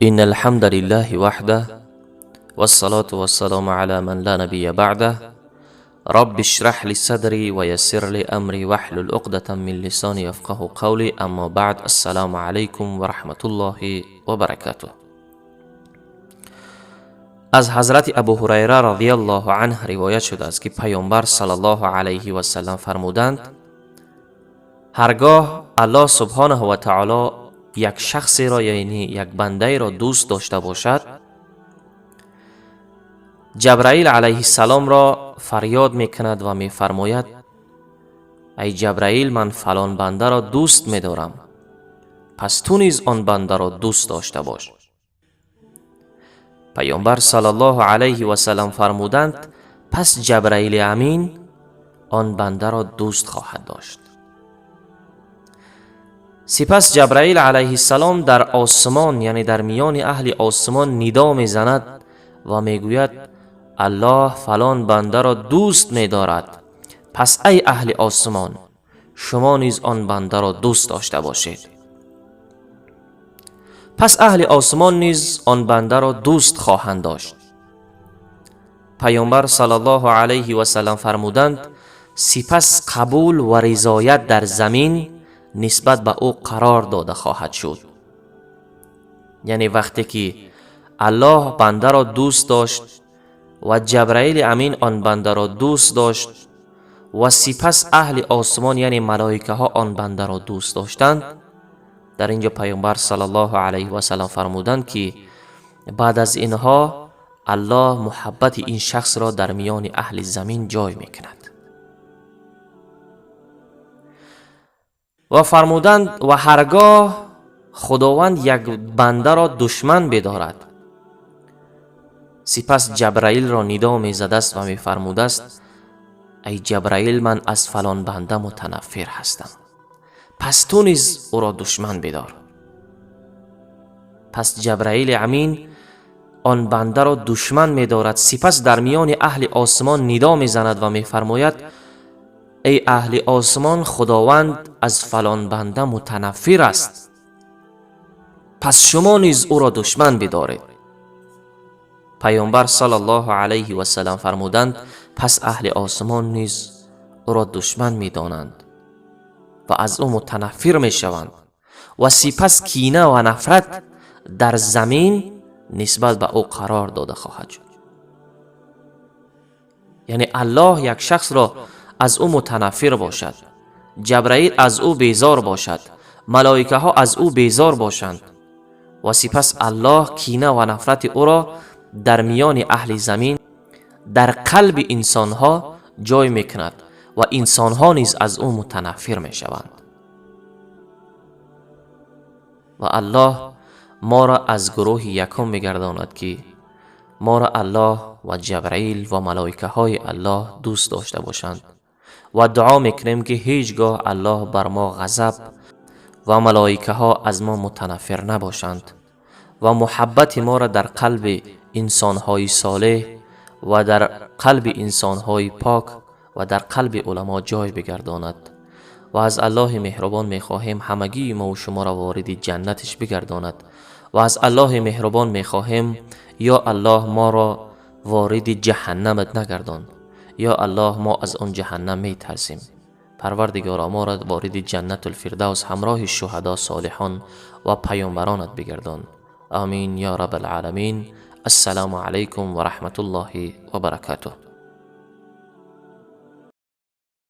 إن الحمد لله وحده والصلاة والسلام على من لا نبي بعده رب اشرح لي صدري ويسر لي أمري واحلل عقدة من لساني يفقه قولي. أما بعد، السلام عليكم ورحمة الله وبركاته. Аз ҳазрати Абу Ҳурайра радиаллоҳу анҳ ривоят шудааст, ки Паёмбар саллаллоҳу алайҳи васалам фармуданд: ҳаргоҳ Аллоҳ субҳонаҳу ва таоло як шахсеро, яъне як бандаеро дӯст дошта бошад, Ҷабраил алайҳиссаломро фарёд мекунад ва мефармояд: «Ай Ҷабраил, ман фалон бандаро дӯст медорам, пас ту низ он бандаро дӯст дошта бош». Паёмбар саллаллоҳу алайҳи васалам фармуданд: пас Ҷабраили Амин он бандаро дӯст хоҳад дошт. Сипас Ҷабраил алайҳиссалом дар осмон, яъне дар миёни аҳли осмон нидо мезанад ва мегӯяд: «Аллоҳ фалон бандаро дӯст медорад, пас ай аҳли осмон, шумо низ он бандаро дӯст дошта бошед». Пас аҳли осмон низ он бандаро дӯст хоҳанд дошт. Паёмбар саллаллоҳу алайҳи васалам фармуданд: сипас қабул ва ризоят дар замин нисбат ба ӯ қарор дода хоҳад шуд. Яъне вақте ки Аллоҳ бандаро дӯст дошт ва Ҷабраили Амин он бандаро дӯст дошт ва сипас аҳли осмон, яъне малоикаҳо, он бандаро дӯст доштанд, дар ин ҷо Паёмбар саллаллоҳу алайҳи васалам фармуданд, ки баъд аз инҳо Аллоҳ муҳаббати ин шахсро дар миёни аҳли замин ҷой мекунад. Ва фармуданд: ва ҳаргоҳ Худованд як бандаро душман бидорад, сипас Ҷабраилро нидо мезадааст ва мефармудааст: «Ай Ҷабраил, ман аз фалон банда мутанаффир ҳастам, пас ту низ ӯро душман бидор». Пас Ҷабраили Амин он бандаро душман медорад. Сипас дар миёни аҳли осмон нидо мезанад ва мефармояд: «Эй аҳли осмон, Худованд аз фалон банда мутанаффир аст, пас шумо низ ӯро душман бидоред». Паёмбар саллаллоҳу алайҳи васалам фармуданд: пас аҳли осмон низ ӯро душман медонанд ва аз ӯ мутанаффир мешаванд ва сипас кина ва нафрат дар замин нисбат ба ӯ қарор дода хоҳад шуд. Яъне Аллоҳ як шахсро аз ӯ мутанаффир бошад, Ҷабраил аз ӯ безор бошад, малоикаҳо аз ӯ безор бошанд ва сипас Аллоҳ кина ва нафрати ӯро дар миёни аҳли замин, дар қалби инсонҳо ҷой мекунад ва инсонҳо низ аз ӯ мутанаффир мешаванд. Ва Аллоҳ моро аз гурӯҳи якум мегардонад, ки моро Аллоҳ ва Ҷабраил ва малоикаҳои Аллоҳ дӯст дошта бошанд. Ва дуо мекунем, ки ҳеҷ гоҳ Аллоҳ бар мо ғазаб ва малоикаҳо аз мо мутанаффир набошанд ва муҳаббати моро дар қалби инсонҳои солеҳ ва дар қалби инсонҳои пок ва дар қалби уламо ҷой бигардонад. Ва аз Аллоҳи меҳрубон мехоҳем, ҳамагии мо шуморо вориди ҷаннатиш бигардонад. Ва аз Аллоҳи меҳрубон мехоҳем: ё Аллоҳ, моро вориди ҷаҳаннамат нагардон. Ё Аллоҳ, мо аз он ҷаҳаннам метарсем. Парвардигоро, моро вориди Ҷаннатулфирдавс ҳамроҳи шуҳадо, солиҳон ва паёмбаронат бигардон. Амин ё раббалъаламин. Ассалому алайкум ва раҳматуллоҳи ва баракатуҳ.